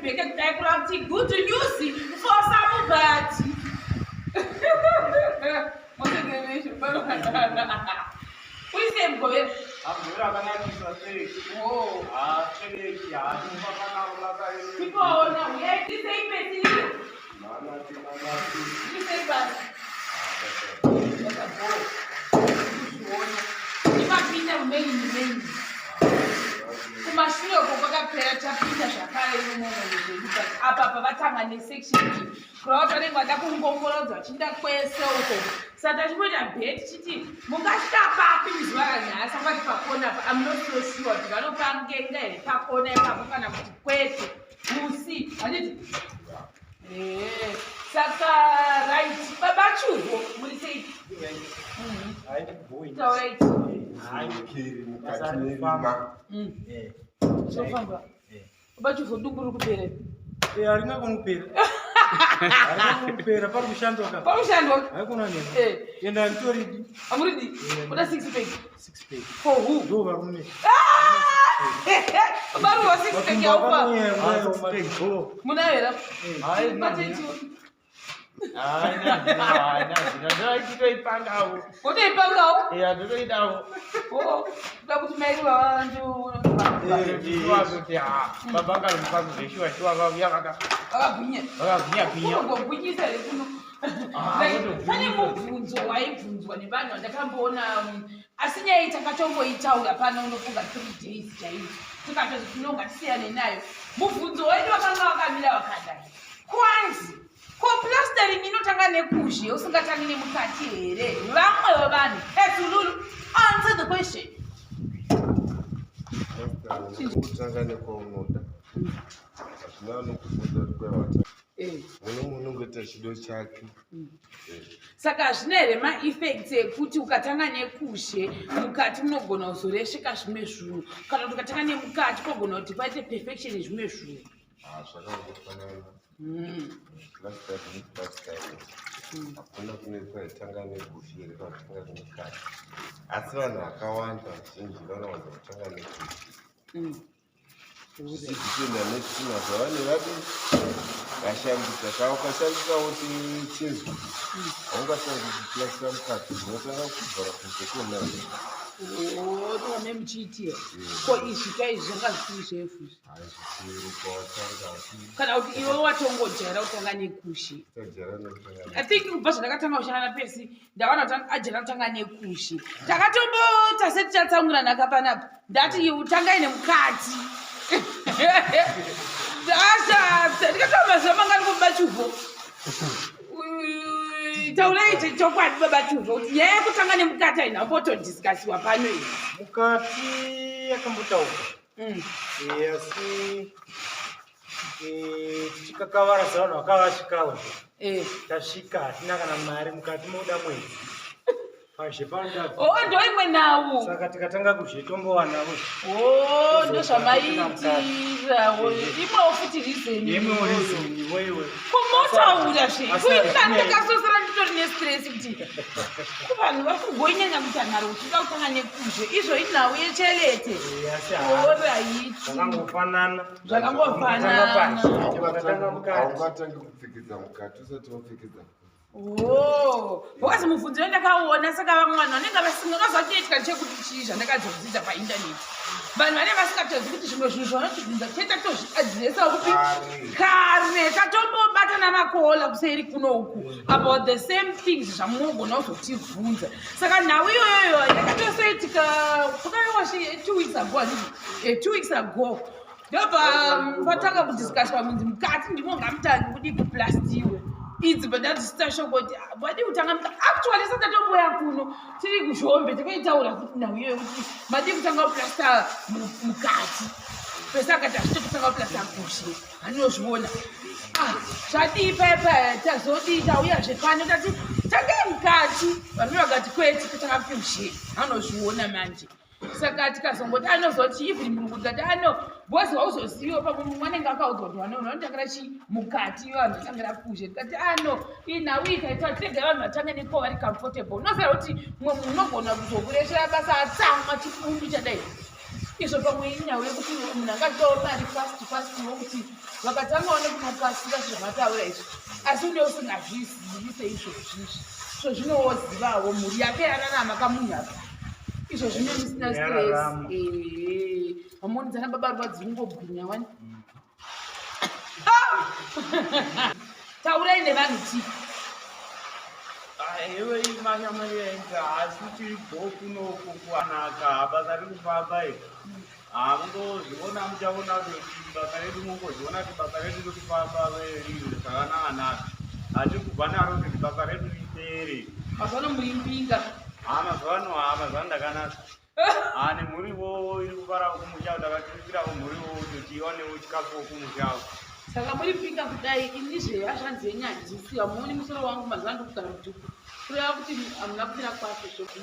tibheke kudai kureva kuti good news for somebody. Uise mugovera. Mugovera akanakisa sei? Oh. Ah, tsveleki, ah, tinofamba navo basa iri. Tikoona, uyai tisei pesi. Manati, manati. Tisei basi. Kuzviona. Imapinda mumain main. Kumashure uko kwakapera chapinda zvakare imomo zvedu but apa apa vatanga nesection iyi. Kureva kuti vanenge vada kungongorodza vachiinda kwese uko. Saka tachimboita bet tichiti mungasvika papi muzuva ranhasi angati pakona apa. I'm not so sure kuti vanopangenga here pakona ipapo kana kuti kwete. We'll see. Handiti? Eh, saka right baba Chugo muri sei? Taurai. Mukati merima. Zvofamba. Baba Chugo dumbu riri kupera. Eh, haringakoni kupera. Haringakoni kupera, pari kushandwa ka. Pari kushandwa. Haikona nema. Eh. Enda handitoridi. Amuridi. Uda six pack. Six pack. For who? Ndo varume. Baba wa six pack yaupa. Ah, six pack, go. Munayo here? Hayi, Bate chiwo. Hayi, Wotoipangawo? Yeah, ndotoidawo. Oh, kuda kuti mairi vavandu Kuti baba ngari zveshuwa shuwa vauya vakagwinya. Vakagwinya gwinya. Unogogwinyisa here kuno? Ah, Like, unogwinyisa. pane mubvunzo waibvunzwa nevanhu vandakamboona asi nyaya iyi takatomboitaura pano unofunga 3 days chaidzo tikatozi tinonga tisiyane nayo. Mubvunzo wedu wakanga wakamira wakadai: kwanzi ko plastering inotanga nekuzhe usingatangi nemukati here? Vamwe vevanhu etululu, answer the question. Kutanga nekwaunoda hazvina anokubvunza kuti kwewata. Muno munongoita chido chake. Saka hazvina here maeffects ekuti ukatanga nekuzhe mukati munogona kuzoresveka zvimwe zvinhu, kana kuti ukatanga nemukati kogona kuti paite perfection yezvimwe zvinhu? Ah, zvakangofanana. Plastering, plastering, hakuna kunoitwa itanga nekuzhe here kana kutanga nemukati, asi vanhu vakawanda vazhinji vanowanza kutanga nekuzhe zvichidhipenda nezvitinha zvavane vadi vashandisa. Kana ukashandisawo chinzwi, haungatangi kuplastira mukati, zvinotanga kuvhara kunze kona. Tome muchiitira ko izvi ka izvi zvanga zvisiri zvefu izvi? Hazvichiro kwawatanga asi. Kana kuti iwe watongojaira kutanga nekuzhe? Tajara nekutanga. I think kubva zvandakatanga kushanda napesi ndakaona kuti ajera kutanga nekuzhe. Takatombota setichatsanguranaka panapa, ndati tangai nemukati. Asha, ndikataura mazuva mangani kubaba Chuvho? Taurai chokwadi, baba Chuvho, kuti nyaya yekutanga nemukati haina kumbotodiscussiwa pano iyi. Mukati yakambotauka. Asi tichikakavara sevanhu vakava vasvikawo. Tasvika hatina kana mari, mukati moda mwedzi, pazhe panoda. Oh, ndo imwe nhau. Saka tikatanga kuzhe tombowanavo. Oh, ndo zvamaitira. Imwewo futi reason. Imwewo reason iwewe. Kumotaura zve Asi kuitira ndakasosera nditori nestress kuti kuvanhu vari kugonyanya kuita nharo kuti uda kutanga nekuzhe, izvo inhau yechelete. Asi Alright. zvakangofanana. Zvakangofanana. Ukatanga mukati. Haungatangi kupfekedza mukati usati wapfekedza. Oh, because mubvunzo wendakauona, saka vamwe vanhu vanenge vasinga unoziva chinoitika chekuti chii zvandakadzodzidza paindaneti, vanhu vanenge vasingatozivi kuti zvimwe zvinhu zvavanotibvunza toita tozviaddressa kupi. Kare. Kare tatombobatana makola kuseri kuno uku about the same things zvamunogona kuzotibvunza. Saka nhau iyoyoyo yakatosoitika pakaiwa 2 weeks ago, handiti? 2 weeks ago ndobva patanga kudiscusswa kunzi mukati ndimo ngamutangi kudi kuplastiwe idzi bandadzisita shoko kuti wadi kutanga actually sati tatomboya kuno tiri kuzhombe takaitaura futi nhau iyoyo kuti madi kutanga kuplasta mukati pese, akati hazvitototanga kuplasta kushe hanozviona. Ah, zvadii paya tazodii, tauyazve pano tati tangai mukati, vanhu vakati kwete, totanga kushe anozviona manje. Saka tikazongoti anozoti even murungu tikati ano because hauzoziviwo pamwe mumwe anenge akaudzwa kuti vanhu vanotangira chi mukati, vanhu vatangira kuzhe. Tikati ano inhau ikaita tirege vanhu vatange neko vari comfortable. Unoziva kuti mumwe munhu unogona kuzokureshera basa atsamwa chibundu chadai. Izvo pamwe inyau yekuti munhu angatodawo mari fast fast wokuti vakatangawo nekunokasira zvamataura izvi, asi une usingazvizivi seizvozvizvi. So zvinowozivawo mhuri yake yararama kamunhu apa. Izvo zvine musina stress. Eh, vamoni dzana baba ruva dziri kungobwinya wani. Taurai nevanhu ti. Iwe imashamarienza asi tiri bho kunoku kuanaka basa riri kufamba iri. Hamungozviona muchaona kuti basa redu mungozviona kuti basa redu riri kufamba riri zvakanaka-naka. Hatiri kubva naro kuti basa redu ripere. Mazuva ano muri mbinga. Ha mazuva ano ha mazuva ano ndakanaka. Ha nemhuriwo iri kufarawo kumusha ndakaturikirawo mhuriwo kuti iwanewo chikafu kumusha. Saka muri mbinga kudai ini zvehazvanzi yenyu handisi hamuoni musoro wangu mazuva ano ndikugara mudhuku. Kureva kuti hamuna kumira kwazvo zvokuti.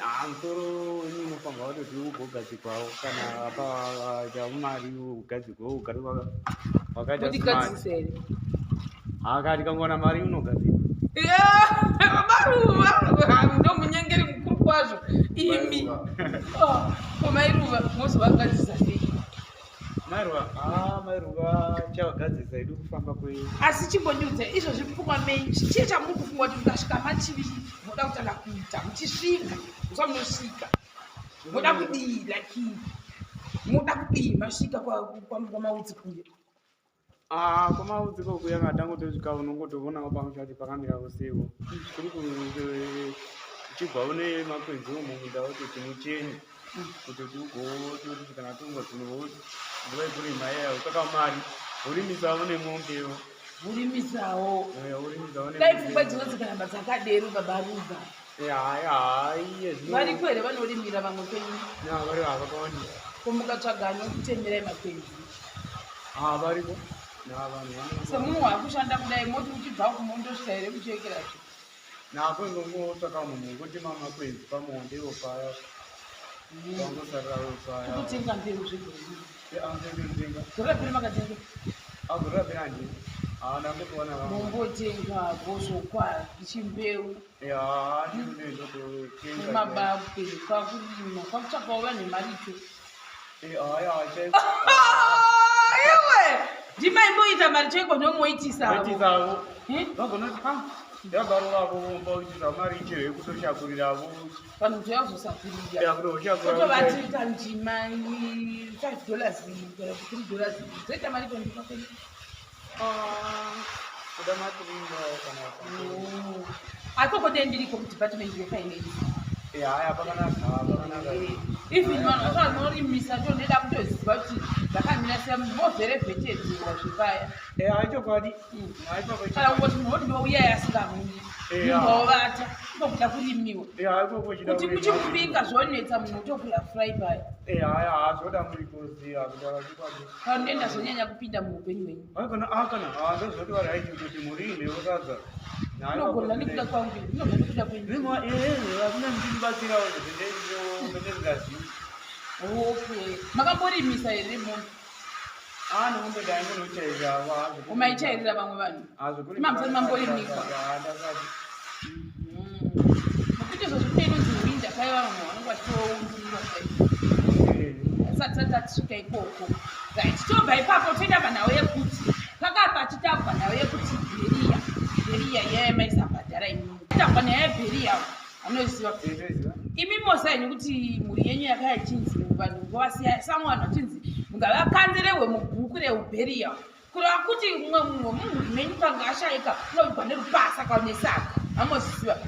Ah, musoro wenyu unofanirwa kutoti ugogadzikwawo kana apa chaumari ugadzikwe ugare wakaita smart. Mutigadzise here? Haka tikangowana mari unogadzikwa. Maruva ndomunyengeri mukuru kwazvo imi. Oh, ko mairuva mozovagadzisa sei? Mairuva, ah mairuva chavagadzisa idu kufamba kwe. Asi chimbondiudza izvozvi pfungwa menyu chii chamuri kufunga kuti mukasvika machivi moda kutanga kuita muchisvika musa munosvika moda kudii like moda kudii masvika kwamaudzi kuya. Ah, kwamaudzi kokuya katangotosvika unongotovonawo pamusha kuti pakamira sewo. Kuri kuchibva une makwenzi mumunda wototi muchene kutoti ugototi kana tongozvino nguva yekurima iya utsvaka mari urimisawo nemombewo. Urimisawo. Urimisawo Dai pfungwa dzino dzikaramba dzakadero baba Ruva. Iye zvino. Variko here vanorimira vamwe kwenyu? Na vari vakawandisa. Ko mukatsvaga anokutemerai makwenzi? Ah, variko. Na vanhu vano. Semunhu waakushanda kudai moti uchibva kumondosvika here kuchekerazve? Nako ingongotsvaka munhu wekutema makwenzi pamuondewo paya. Pangosarirawo paya. Kutotenga mbeu zvegore. Andendenga. Gore rapera makatenga? Ah, gore rapera handina. Ah, ndangotowana vamwe. Mombotenga bozokwa chimbeu. Ya, ndinototenga. Nemabakwe kwakurima kwakutsvakawo vanhu vemaricho. Eh, aya, chaiko. Iwe! Ndimaimboita mari chaiko ndomoitisavo. Moitisavo. Eh? Vagona kuti ah, ndabarova vomba uchiisa mari ichero yekutoshakuriravo. Vanhu kuti vazosakurira. Ya, kutoshakurira. Totovatita ndima $5 kana kuti $3. Dzoita mari kwenyu kwenyu. Ah, kuda matiringa kana. Akoko dai ndiriko kudepartment yefinance. Ya, aya pakanaka, pakanaka. Even vanhu vacho vanorimisa cho ndoda kutoziva kuti zvakamira sei movherevhetedzerwa zvepaya. Eh, hayi chokwadi. Hayi papa. Kana kungoti munhu woti ndouya asingamuyi. Munhu iko kuda kurimiwa. Eh, hayi koko chida. Kuti muchimubinga zvonetsa munhu otokura fry paya. Eh, hayi ha zvoda muri kuziva kutaura chokwadi. Kana ndenda zvonyanya kupinda muupenyu hwenyu. Hayi kana ah kana ah ndozvoti vari hayi kuti murime wosadza. Unogona nekuda kwangu, unogona nekuda kwenyu. Zvimwe eh hakuna ndinobatsirawo zvendingazivi. Okay. Makamborimisa here munhu? Ah nombe ndaingonochairira hazvo. Umaichairira vamwe vanhu? Hazvo Imamusati mamborimikwa. Ndakati. Nokuti izvozvi kune inonzi winda paya vanhu vanenge vachitoundurura kudai. Asati sati tatisvika ikoko. Right, tobva ipapo toenda panhau yekuti pakapa titabva nhau yekuti bheriya. Bheriya iya yamaisabhadhara imimi. Tabva nyaya yebheriya anoziva. Imi mose henyu kuti mhuri yenyu yakaya ichinzi vanhu vavasiya samwe vanhu vachinzi mungavakanzerehwe mubhuku reubheriya. Kureva kuti mumwe munhu wemumhuri menyu kanga ashaika unobva nerupasa kaune saka amoziva.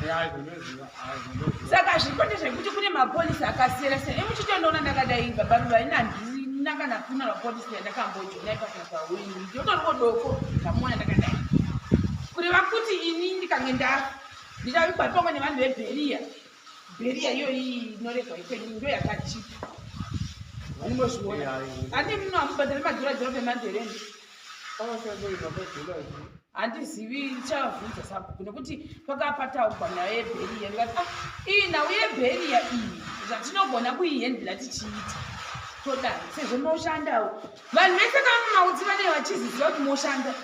Saka zviripo ndezvekuti kune mapolisi akasiyana siyana. Imi muchitondiona ndakadai baba Ruva ini handina kana funeral policy yandakambojoina ipapo pawenyu. Ndinotoriwo doko ndamuona ndakadai. Kureva kuti ini ndikange ndafa ndichavigwa pamwe nevanhu vebheriya. Bheriya iyoyi inoregwa ikwenyu ndo yakachipa. Unozviona. Handi muno hamubhadhari madhura dhura pemandereni. Handizivi chavhunza sabhuku nekuti pakapataugwa nhau yebheriya ndikati ah iyi nhau yebheriya iyi zvatinogona kuihendla tichiita todai sezvo moshandawo vanhu vese kana mumautsi vanenge vachiziziva kuti moshanda.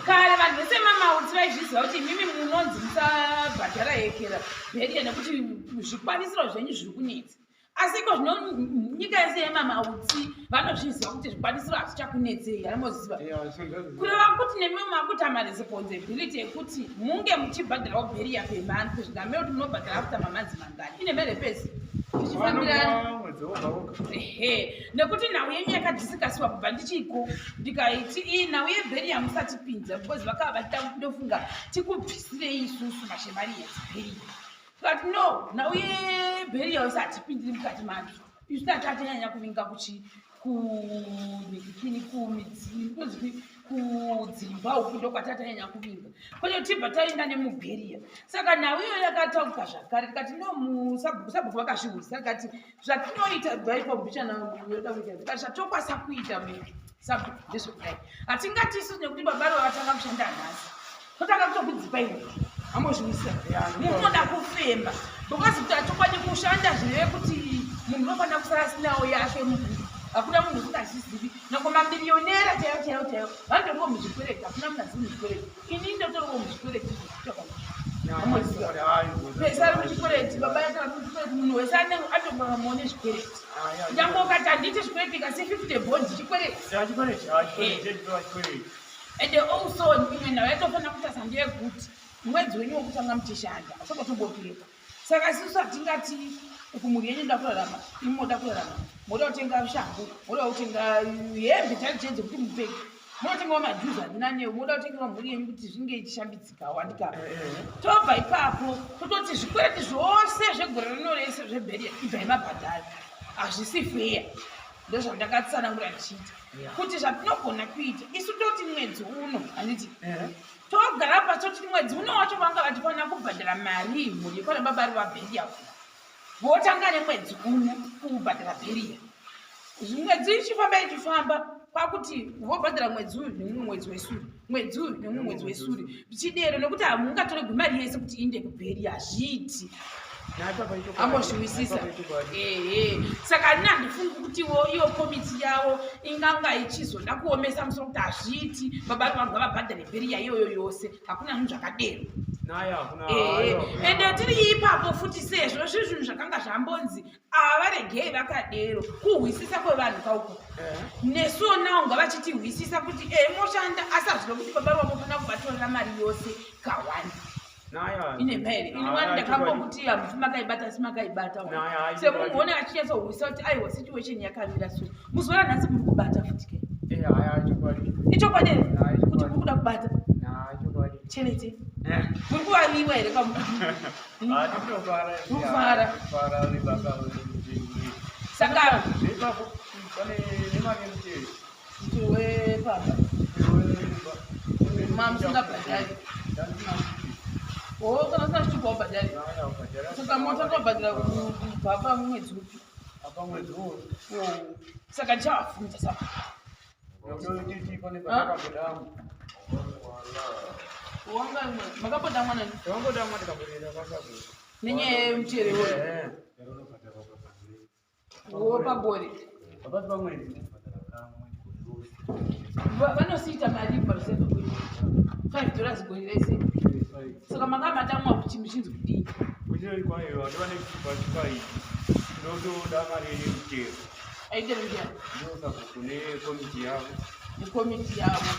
Kare vanhu vese mamautsi vaizviziva kuti imimi munonzi musabhadhara hekera bheriya nekuti zvikwanisiro zvenyu zviri kunetsa. Asi iko zvino nyika yese yemamautsi vanozviziva kuti zvikwanisiro hazvichakunetsei, anomoziva kureva kuti nemi makuita maresponsibility ekuti munge muchibhadharawo burial pemonth, zvingamira kuti munobhadhara after mamanzi mangani ine merepesi tichifambirana. Ehe, nekuti nhau yenyu yakadhisikasiwa kubva ndichiko, ndikaiti iyi nhau yeburial musatipinza, because vakava vachida ndofunga tikubvisirei isusu mashemari yedziburial. But no, nhau yeburial isatipindiri mukati macho. Isu tati atanyanya kuvinga kuchi kunikini kumidzi kudzimba uku, ndokwatatanyanya kuvinga, kwete tibva taenda nemuburial. Saka nhau iyoyo yakatauka zvakare, tikati no, musabhuku vakazvihwisa, tikati zvatinoita bvaipo mbichana yoda kuita, tikati zvatokwanisa kuita sabhuku ndezvekudai, hatingati isusu nekuti babaro vatanga kushanda nhasi totanga kutokudzipa iwe ambozviwisa munoda kufemba, because kuti hatokwadi kushanda zvireve kuti munhu unofanira kusara asinawo yake mubhuku. Hakuna munhu usingazvizivi, nyange mamiliyonera chaivo chaivo chaivo vanotoriwo muzvikwereti. Hakuna munhu asiri muzvikwereti. Ini ndotoriwo muzvikwereti, pese ari muchikwereti, baba yake ari muchikwereti, munhu wese atomaramawo nezvikwereti. Nyange ukati handiti zvikwereti, kasi 50 bond chikwereti. And also imwe nhau yatofanira kutarisa ndeyekuti mwedzi wenyu wekutanga muchishanda usakatombopera. Saka isusu hatingati kumhuri yenyu inoda kurarama, imi moda kurarama, moda kutenga shangu, moda kutenga hembe chaidzo chaidzo kuti mupfeke, munotengawo majuzi andinanewo, moda kutengera mhuri yenyu kuti zvinge ichishambidzikawo, andika tobva ipapo tototi zvikwereti zvose zvegore rino rese zveburial ibvai mabhadhari. Hazvisi fair. Ndozvandakatsanangura ndichiita kuti zvatinogona kuita isu toti mwedzi uno, handiti togara pasi, toti mwedzi uno wacho vanga vachifanira kubhadhara mari mhuri yekwana baba ari vaburial, votanga nemwedzi uno kubhadhara burial. Mwedzi ichifamba ichifamba, kwakuti vobhadhara mwedzi uyu nemumwe mwedzi wesure, mwedzi uyu nemumwe mwedzi wesure, zvichidero, nekuti hamungatoregi mari yese kuti iinde kuburial, hazviiti. Ambozviwisisa, ehe. Saka handina, handifungi kutiwo iyo komiti yavo inganga ichizoda kuomesa musoro kuti hazviiti, baba vanga vabhadhare burial iyoyo yose. Hakuna zvinhu zvakadero. Ehe, ende tiri ipapo futi, sezvo zviri zvinhu zvakanga zvambonzi avaregei vakadero, kuhwisisa kwevanhu kauko nesuwo nawo ngavachitihwisisa kuti e moshanda, asi hazvino kuti baba vamofanira kuvatorera mari yose kawani ine mhere. Ini wani ndakambokuti hamufi makaibata, asi makaibata semunhu one achinyatsohwisa kuti aiwa, situation yakamira so. Muzuva ranhasi muri kubata futi ke, ichokwadi here kuti muri kuda kubata chenete? Muri kuvaviwa here kamufara? Saka wepamba mamusingabhadhari o, kana usina chitupa wabhadhari, saka motanga kubhadhara kubva pamwedzi upi? Saka ndichavabvunza saka wanga makapota mwana nenyaya yemuchere iwoyo wo pagore vanosiita mari parusendo $5 gore rese. Saka manga matamwa kuti muchinzi kudii? Tinotoda mari yemuchero. Aitero ndiani? Ndosaka kune komiti yavo. Nekomiti yavo,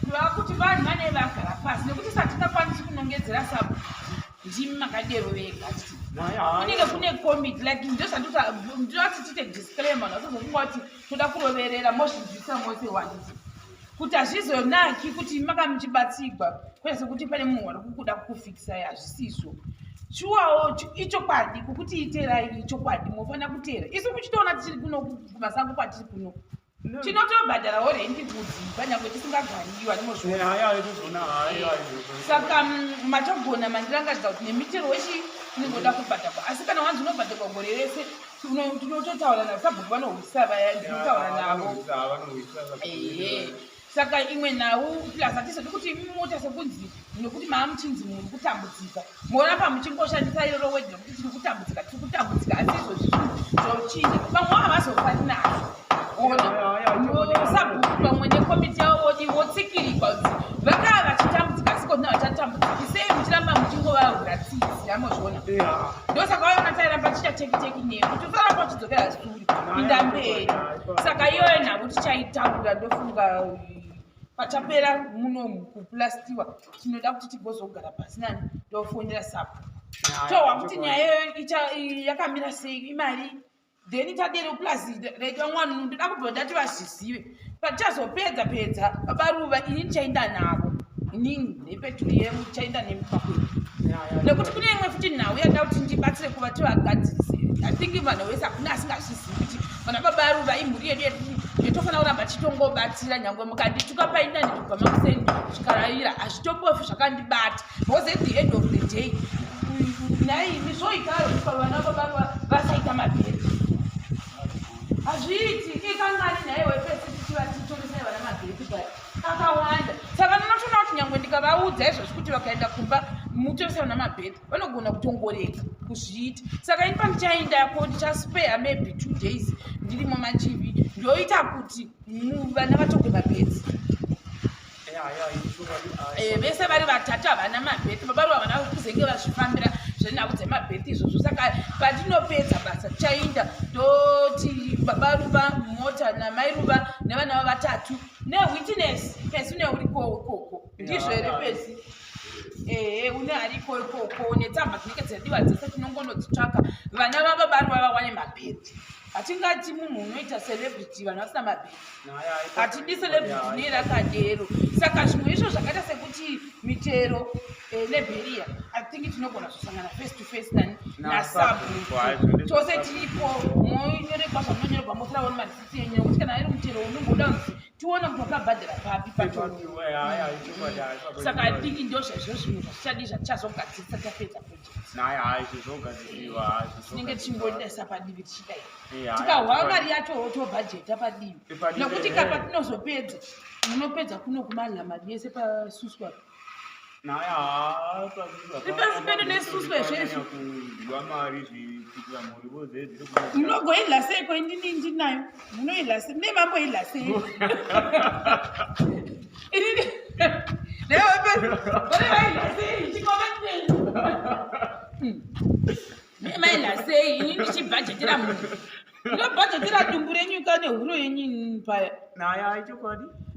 kureva kuti vanhu vanee vagara pasi, nekuti satingakwanisi kunongedzera sabu ndimi makadero vega, titi kunenge kune komiti like ndozvandinoti tiite disclaimer, ndatozofunga kuti toda kuroverera mozvinzwisa mose wanditi kuti hazvizonaki kuti maka muchibatsigwa kwete sekuti pane munhu wari kukuda kukufikisai. Hazvisizvo shuwawo, ichokwadi kukuti iterai ichokwadi, mofanira kuteera. Isu kuchitoona tichiri kuno kumasango kwatiri kuno, tinotobhadharawo rendi kudzimba nyange tisingagariyo, animozviona. Saka matogona mandirangaridza kuti nemitero wechi unongoda kubhadharwa, asi kana wanzi unobhadharwa gore rese, tinototaura navo sabhuku vanohwisisa vaya, ndinotaura navo. Ehe, saka imwe nhau plus hatizodi kuti mota sekunzi nekuti maa muchinzi muri kutambudzika, moramba muchingoshandisa iroro word rekuti tiri kutambudzika, tiri kutambudzika, asi izvozvi zvinhu zvochinja, vamwe havazofari nazvo. Sabhuku pamwe nekomiti yavo vodi votsikirikwa kuti vakava vachitambudzika, asi kodina vachatambudziki sei muchiramba muchingovahura tsitsi, amozviona. Ndosaka vaona tairamba ticha tekiteki newe kuti. Usaramba uchidzokera sure, pinda mberi. Saka iyoyo nhau tichaitaura, ndofunga pachapera munomu kuplastiwa, tinoda kuti tigozogara pasi nani, ndofonera sapo, tohwa kuti nyaya iyoyo yakamira sei, imari. Then tadero, plus rega mwana, ndoda kubva ndati vazvizive, patichazopedza pedza baba Ruva, ini ndichaenda navo, inini nepeturi yemu ndichaenda nemupakweni, nekuti kune imwe futi nhau yada kuti ndibatsire kuva tivagadzirise. I think vanhu vese hakuna asingazvizivi kuti vana baba Ruva imhuri yedu yetofanira kuramba tichitongobatsira. Nyange mukandituka paindaneti kubva makuseni zvikarayira, hazvitombofi zvakandibata, because at the end of the day, naimi zvoitaro kuti vana baba Ruva vasaita mabheri, hazviiti. Ikangani nhaiwe pese tichivati toresai vana mabheri paya akawanda. Saka ndinotoona kuti nyange ndikavaudza izvozvi kuti vakaenda kumba mutoresa vana mabheri, vanogona kutongorega kuzviita. Saka ini pandichaendako ndichaspare maybe 2 days ndirimo machivi, ndoita kuti vana vatogwe mabhedzi. Vese vari vatatu havana mabheti. Baba Ruva havana kuzenge vazvifambira zvenhau dzemabheti izvozvo. Saka patinopedza basa tichainda, toti baba Ruva mota namai Ruva nevana vavatatu newitness pesi neuriko ikoko. Ndizvo here pesi? Ehe, une ariko ikoko netsamba dzinenge dzadiwa dzese, tinongonodzitsvaka, vana vababa Ruva vawane mabheti. Hatingati munhu unoita celebrity vanhu vasina mabheti. Hatidi celebrity nerakadero. Saka zvimwe izvo zvakaita sekuti mitero nebheriya, I think tinogona kuzosangana face to face nani nasabhuku tose tiripo, monyorekwa zvamunonyorerwa, mosara one marisiti enyu, nekuti kana iri mutero unongoda kunzi tione kuti wakabhadhara papi pacho. Saka I think ndo zvaizvo zvimwe zvatichadii, zvatichazogadzirisa tapedza project. Tinenge tichingodesa padivi tichidai, tikahwa mari yacho tobhajeta padivi, nekuti kapa tinozopedza, munopedza kuno kumadla mari yese pasuswa. Ipasi pedu nesuswa izvezvi. Munogoidla seiko? Indini ndinayo, munoidla sei? Mune mamboidla sei? Inini ore vaidla sei? Chikomesei maidla sei? Ini ndichibhajetera munhu, ndinobhajetera dumbu renyu ka nehuro yenyu paya.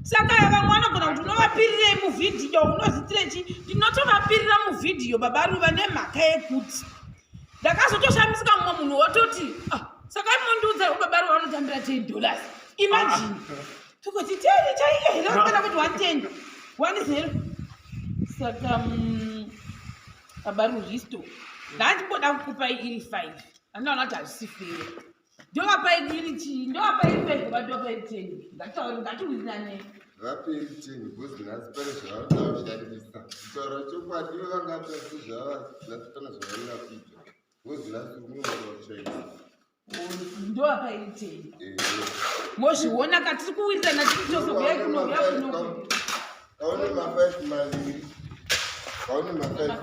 Saka vamwe vanogona kuti unovapirirei muvhidhiyo, unozitire chi? Ndinotovapirira muvhidhiyo baba Ruva nemhaka yekuti ndakazotoshamisika mumwe munhu wototi, "Ah, saka imondiudza baba Ruva vanotambira $10." Imagine, tokoti 10 chaiyo here kana kuti 110 10? Saka baba Ruristo, ndandimboda kukupai iri 5, andinaona kuti hazvisi fair. Ndovapai iri chii? Ndovapai 5 kuva ndovapai 10? Ngatauri, ngatiwirirane. Vaperi 10, because nhasi pane zvavanoda kushandisa. Kutaura chokwadi, ivo vangapasi zvava nhasi pane zvavanoda kuita, because nhasi unoona kushaisa. Ndovapa iri 10, mozviona ka, tiri kuwirirana tiri tose. Uyai kuno, uya kuno. Kaune ma5 maviri, kaune ma5,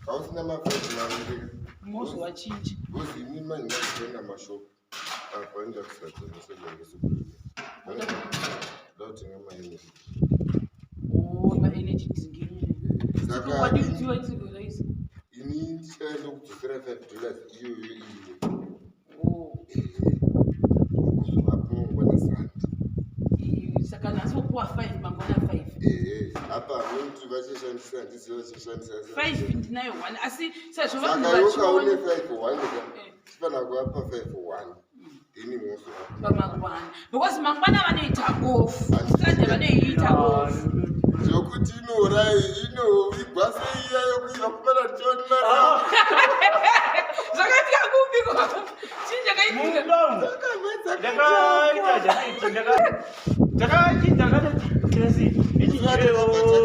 kausina ma5 maviri. Mozovachinja. Because ini manje ndakuenda mashopu apa, enda kusatengesaengesokuda kutenga maenergy. Oh, maenergy drink. Saka wadikudziwa itsigolaisa. Ini ndichaenda kudzosera $5 iyoyo iwe kuzovapa mangwana Sunday. Saka nhasi wokuwa 5, mangwana 5. Ehe, apa nokuti vachashandisa, handiziva vachashandisa. 5 ndinayo 1, asi sezvo vanhu Saka iwe kaune vachiona 5 1 ka, tifanira kuvapa 5 1, then mozovapa pamangwana, because mangwana vanoita off, Sunday vanoiita off. Zvokuti inorai inovigwa seiya yokuiva kumana tichiona. Zvakaitika kupiko? Chii chakaitika? Ndakaita zvakaiti ndakachi ndakatoti tesi ichijirewo $5.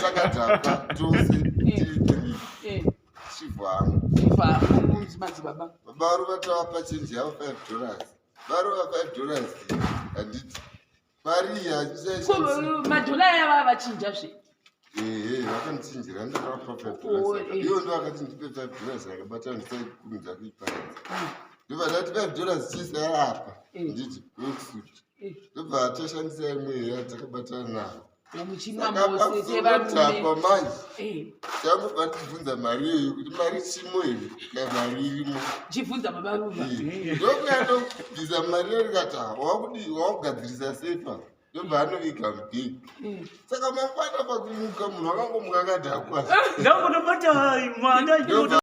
Takadhakwa tose tiri three. Chivhangu. Ibva madzibaba. Baba Ruva tavapa chenji yavo $5, varova $5, handiti mari iyi hachichaishandisi. Madhola aya vava vachinja zve? Ehe, vakandichinjira, ndakavapa five Oh, dollars. Ivo ndo vakati ndipe $5, akabata ndisaikurumidza kuiparadza. Ndobva ndati $5 chiisai apa, nditi worksuit. Ndobva tashandisa imwe yatakabatana navo. Muchimwa Saka mose sevarume. pakuzonodhakwa manje, changobva ndibvunza mari iyoyo kuti mari chimo here kana mari irimo. Chibvunza baba Ruva. Ndokuya ndobvisa mari iyo ndikati, "Ah, wakudii wakugadzirisa sefa?" Ndobva anoviga mubhegi. Saka mangwana pakumuka, munhu akangomuka akadhakwa. Ndangotobata manda. Ndobva